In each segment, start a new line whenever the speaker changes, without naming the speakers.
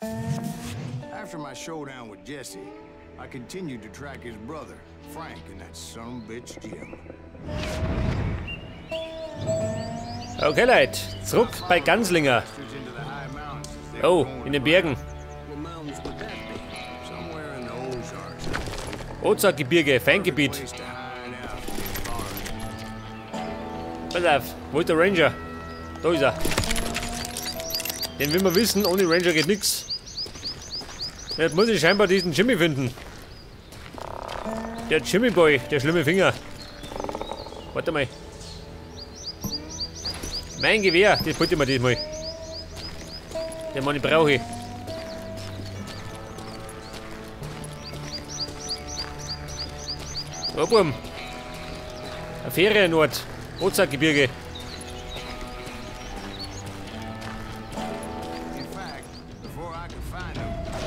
After my showdown with Jesse, I continued to track his brother, Frank, and that son of a bitch Jim.
Okay, Leute, zurück bei Gunslinger. Oh, in den Bergen. Ozarkgebirge, Feingebiet. Pass auf, wo ist der Ranger? Da ist er. Den will man wissen, ohne Ranger geht nix. Jetzt muss ich scheinbar diesen Jimmy finden. Der Jimmy Boy, der schlimme Finger. Warte mal. Mein Gewehr, das wollte ich mir diesmal. Den Mann, ich brauche ich. Oh, Buben. Ein Ferienort. Ozarkgebirge.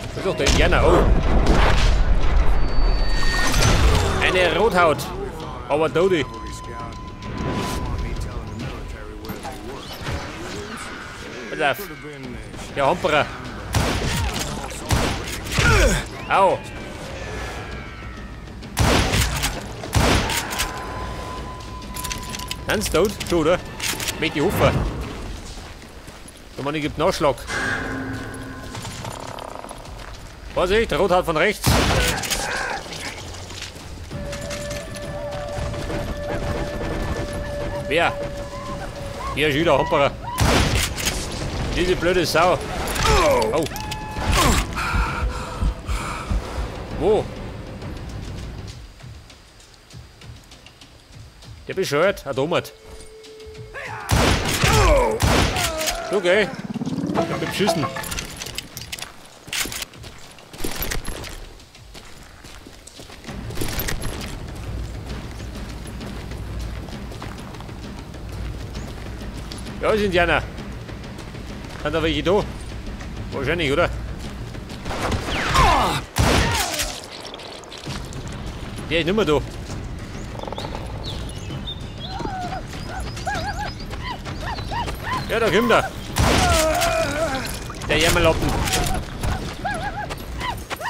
Das ist doch der Indianer. Oh. Eine Rothaut. Aber Dodi. Pass auf. Der Hamperer. Au. Ganz tot? Schon, oder? Möchte ich hoffen. Der Mann gibt Nachschlag. Vorsicht, der Rothaut von rechts. Wer? Hier ist wieder Hamperer. Diese blöde Sau. Oh. Wo? Der bescheuert, hat Omat. Okay. Ich hab beschissen. Ja, ist Indianer. Sind da welche da? Wahrscheinlich, oder? Der ist nicht mehr da. Ja, da kommt er. Der Jammerlappen.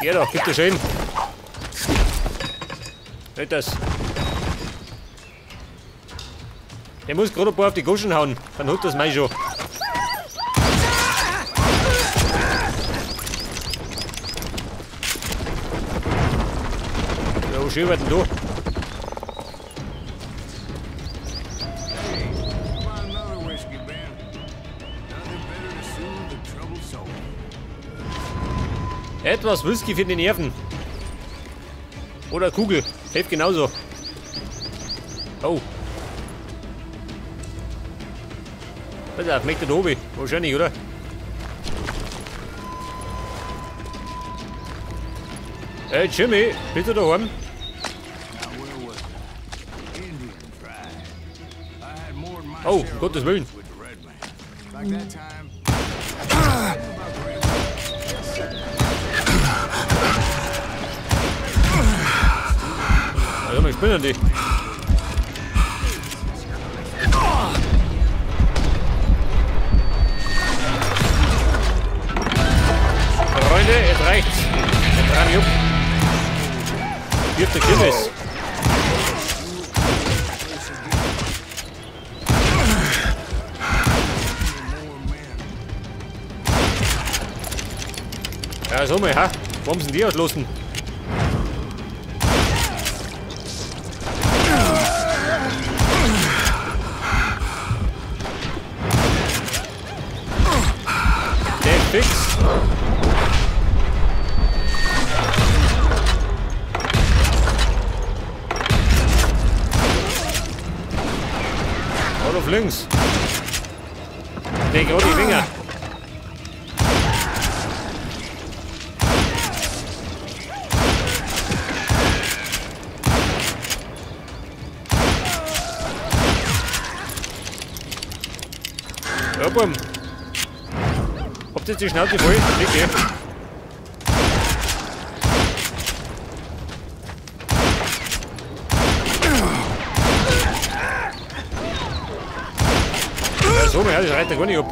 Ja, da, gibt er schön. Nicht das. Der muss gerade ein paar auf die Goschen hauen. Dann holt das mein schon. Ja, wo schön wird denn da? Etwas Whisky für die Nerven. Oder Kugel. Hilft genauso. Oh. Pass auf, möchte der oben. Wahrscheinlich, oder? Hey Jimmy, bist du daheim? Oh, um Gottes Willen. Also, ich bin an die. Freunde, es reicht's. Jetzt ran, jupp. Hier ist der Kirmes. Ja, so mal, ha? Warum sind die auslosen? Der ist fix. Out auf links. Der gerade die Finger. Ja, Buben. Habt ihr jetzt die Schnauze voll? Okay. Ja, so, das reicht ja gar nicht ab.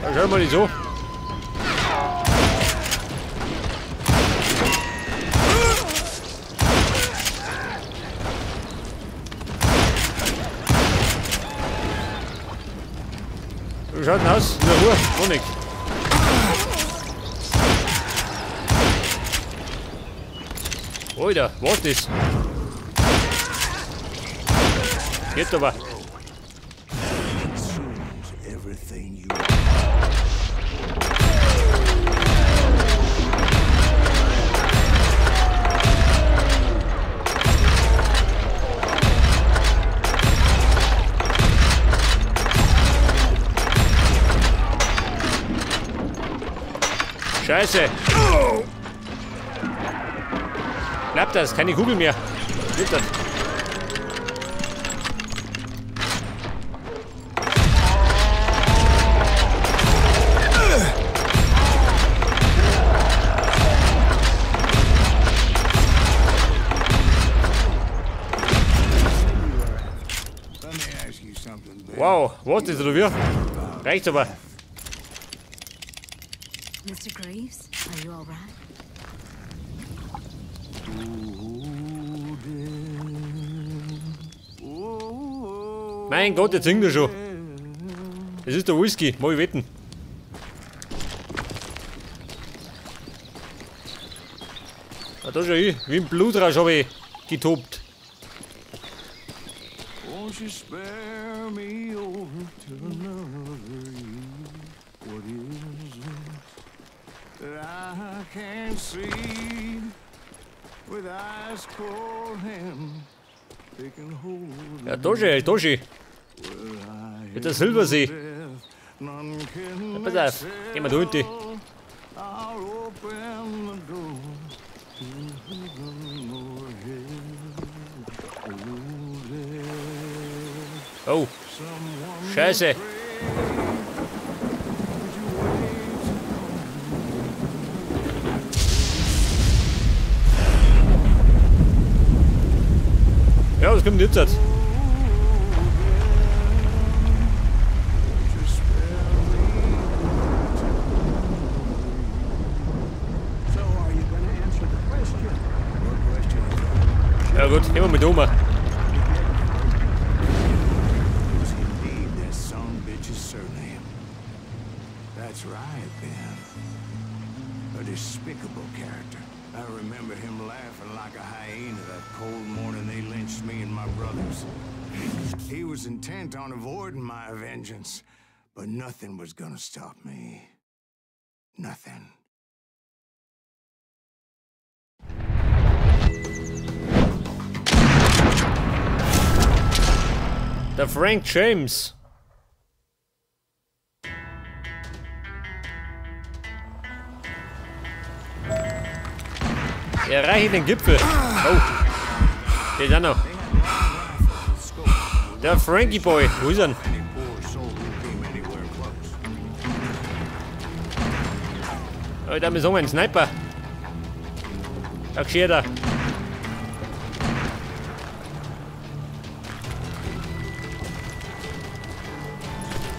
Da schau mal nicht so. Wie schaut denn aus? In der Ruhe, Honig. Alter, was ist das? Geht aber. Scheiße! Klappt das? Keine Kugel mehr. Geht das? Wow, was ist das oder wie? Reicht aber.
Mr. Greaves, are you all right?
Mein Gott, jetzt singt er schon. Das ist der Whisky, mag ich wetten. Ah, da schau ich, wie im Blutrausch habe ich getobt.
Won't you spare me over to another year? What is it that I can't see with eyes cold and taking hold?
Ja, da schau, da schau. Mit der Silbersee. Ja, pass auf, gehen wir da hinten. Oh, Scheiße. Ja, was kommt denn jetzt? Ja gut, gehen wir mit um.
That's right, Ben. A despicable character. I remember him laughing like a hyena that cold morning they lynched me and my brothers. He was intent on avoiding my vengeance, but nothing was gonna stop me. Nothing.
Der Frank James. Erreiche den Gipfel. Oh. Der ist auch noch. Der Frankie Boy. Wo ist er denn? Oh, da ist ein Sniper. Da geschieht er.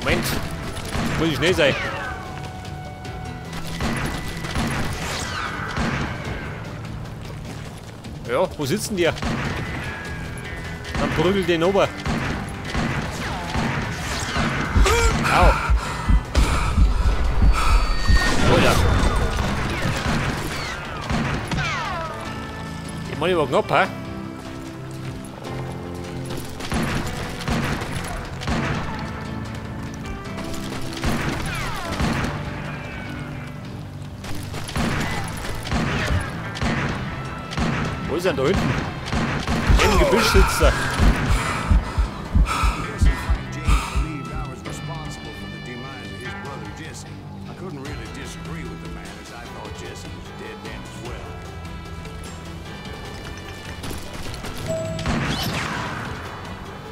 Moment. Muss ich schnell sein. Ja, wo sitzen die? Dann prügelt den ober. Au. Oh ja. Die Mann war knapp, hä? Wo ist er denn da hinten? Im Gebüsch sitzt er.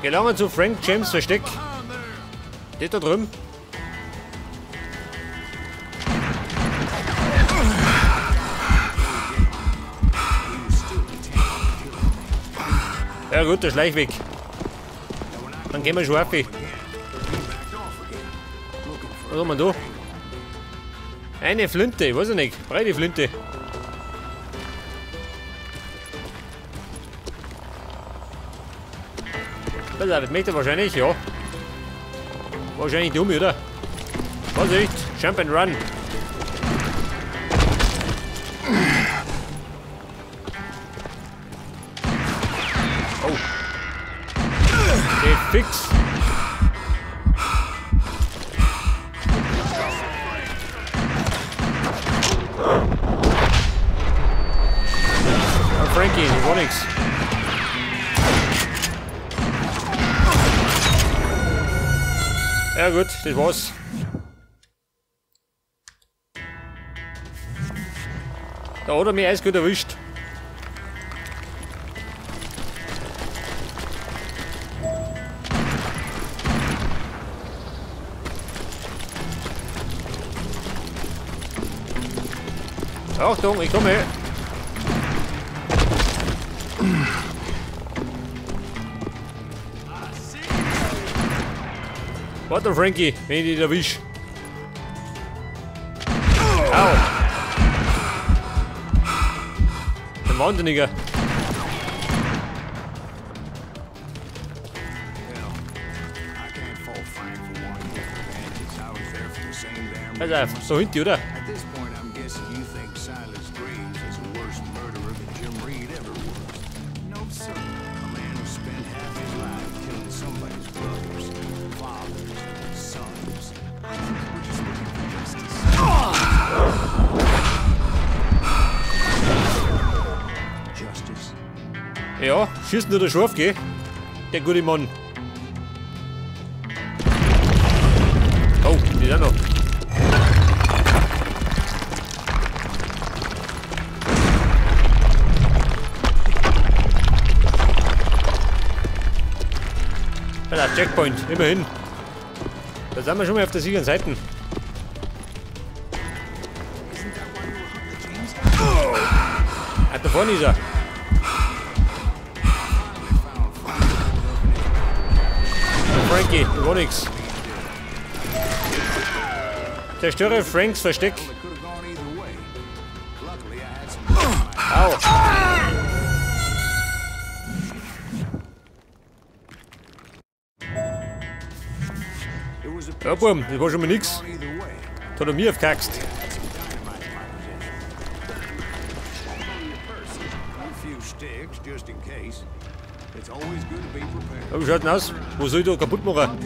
Gelangen zu Frank James Versteck. Steht da drüben. Ja gut, der Schleichweg. Dann gehen wir schon auf. Was haben wir da? Eine Flinte, ich weiß nicht. Breite Flinte. Das möchte er wahrscheinlich, ja. Wahrscheinlich dumm, oder? Vorsicht! Jump and run! Oh! Okay, fix! Oh, Frankie, das war nix. Ja gut, das war's. Da hat er mich eiskalt erwischt. Achtung, ich komme. Warte, Frankie, wenn ich dich erwisch. Au! Ein Wahnsinniger. Pass auf, so hinten, oder? Ja, schießt nur der Schwarf, gell? Der gute Mann. Oh, die sind noch. Alter, Checkpoint, immerhin. Da sind wir schon mal auf der sicheren Seite. Ah, da vorne ist er. Frankie, war nix. Zerstöre Franks Versteck. Au. Ja, Burm, das war schon mal nix. Da hat er mir aufgekackst. Ja, wie schaut denn aus? Wo soll ich da kaputt machen?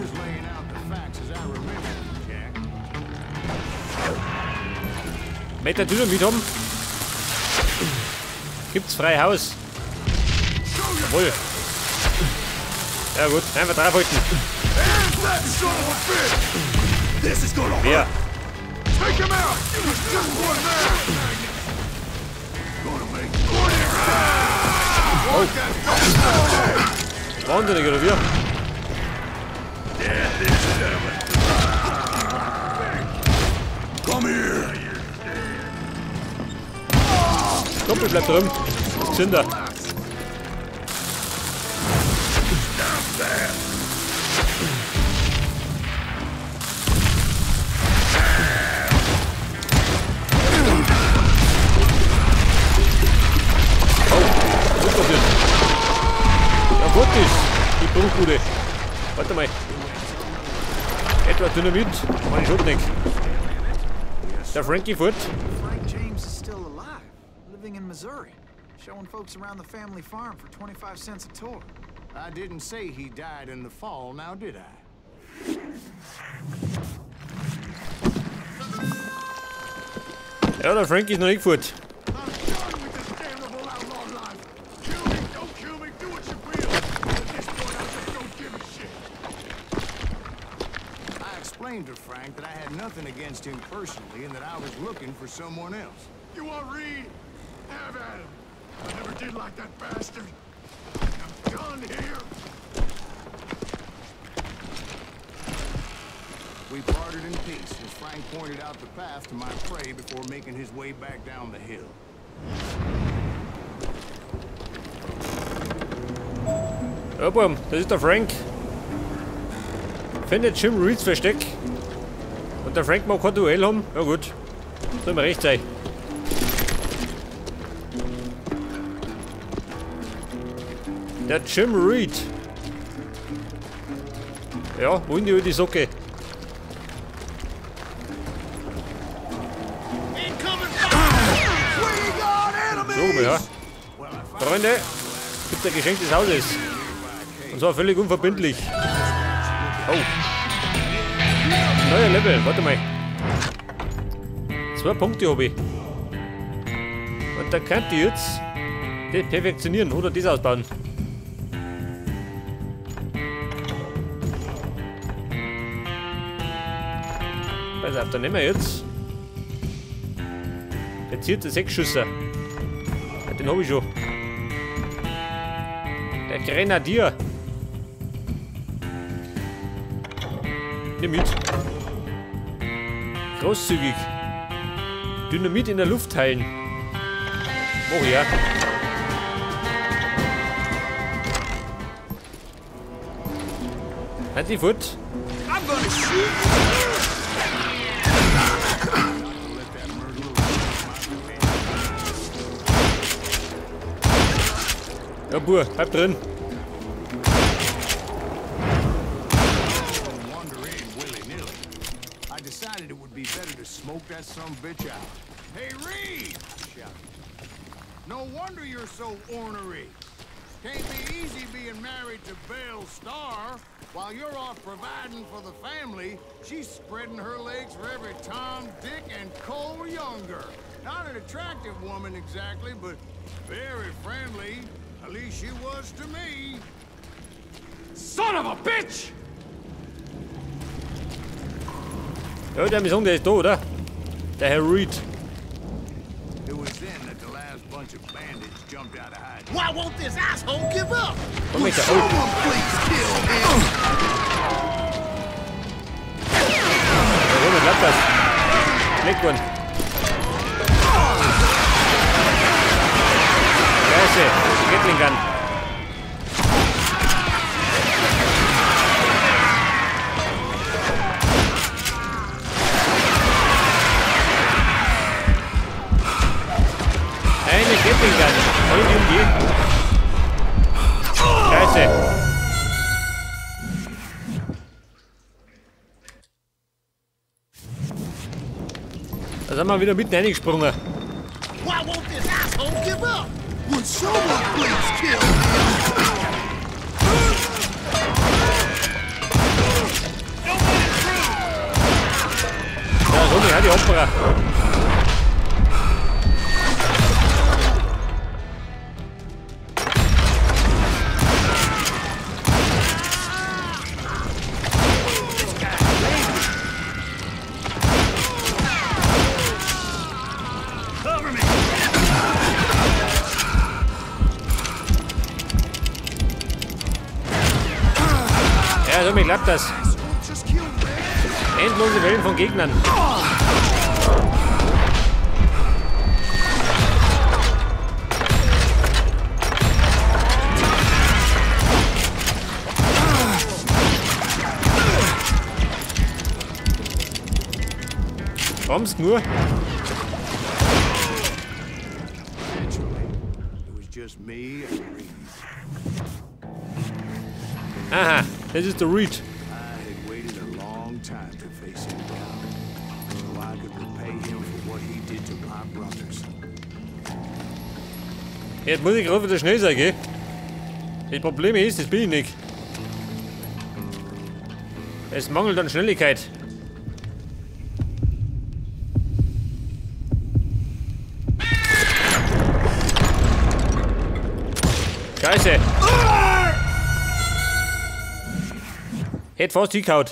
Möchte der Dynamit haben? Gibt's frei Haus? Jawohl. Ja gut, einfach draufhalten. Wer? Oh. Wahnsinnig, oder wie? Komm, ich bleib drin. Was sind da? Oh, was ist das jetzt? Ja, gut ist die Bruchbude. Warte mal. Etwa Dynamit. Meine ich nicht. Der Frankie fort.
Frank James is still alive, living in Missouri, showing folks around the family farm for 25 cents a tour.
I didn't say he died in the fall, now did I?
Ja, der Frankie ist noch nicht fort.
To Frank that I had nothing against him personally and that I was looking for someone else.
You want Reed? Have at him. I never did like that bastard. I'm done here.
We parted in peace as Frank pointed out the path to my prey before making his way back down the hill.
Ja, Burm, das ist der Frank. Findet Jim Reeds Versteck. Und der Frank mag kein Duell haben. Ja gut. Soll mir recht sein. Der Jim Reed. Ja, wohin die die Socke? So, ja. Freunde, gibt ein Geschenk des Hauses. Und zwar völlig unverbindlich. Oh. Neuer Level, warte mal. 2 Punkte habe ich. Und da könnt ihr jetzt das perfektionieren oder das ausbauen. Pass auf, dann nehmen wir jetzt. Verzierte 6-Schüsser. Ja, den habe ich schon. Der Grenadier. Nimm mit. Großzügig. Dynamit in der Luft heilen. Woher? Halt die fort. Ja, Bur, bleib drin.
It would be better to smoke that sumbitch out. Hey, Reed! I shouted. No wonder you're so ornery. Can't be easy being married to Belle Starr. While you're off providing for the family, she's spreading her legs for every Tom, Dick, and Cole Younger. Not an attractive woman exactly, but very friendly. At least she was to me.
Son of a bitch!
Ja, der Mission, der ist da, oder? Der Herr Reed.
Why won't this asshole give up?
Komm ich da. Oh. Ja, klappt das? Schlecht geworden. Scheiße, Gatling Gun. Eine Gatling Gun. Voll die umgehen. Scheiße. Da sind wir wieder mitten reingesprungen.
Why won't this asshole give up? Would someone please kill him?
Ja, so ja, die Opera. Ja, so mir klappt das. Endlose Wellen von Gegnern. Kommst nur. Aha, das ist der Reed.
I had waited a long time to face him down, so I could repay him for what he did to my brothers.
Jetzt muss ich gerade wieder schnell sein, gell? Das Problem ist, das bin ich nicht. Es mangelt an Schnelligkeit. Scheiße! Hätte fast hingehauen.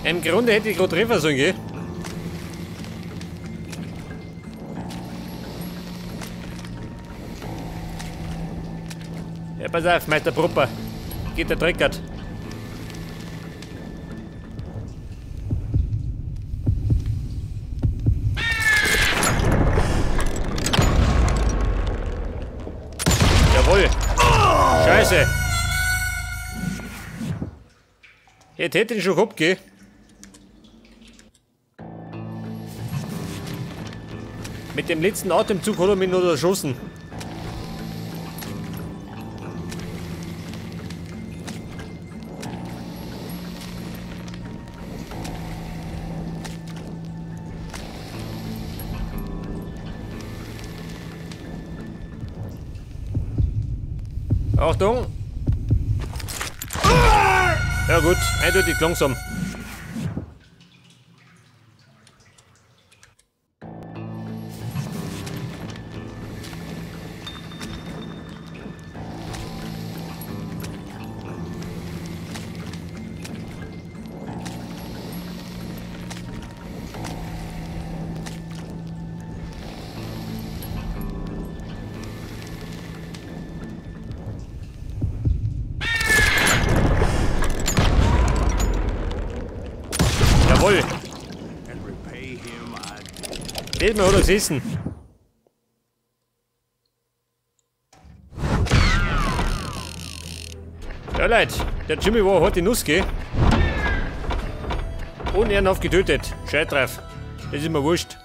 Im Grunde hätte ich gerade treffen sollen, gell? Ja, pass auf, Meister Prupper. Geht der Dreckert. Scheiße. Jetzt hätte ich ihn schon gehabt, gell? Mit dem letzten Atemzug hat er mich noch erschossen. Achtung! Ja gut, eindeutig langsam. Jawohl. Diesmal hat er gesessen. Ja Leute, der Jimmy war heute Nuss, gell? Unehrenhaft getötet. Scheiß drauf. Das ist mir wurscht.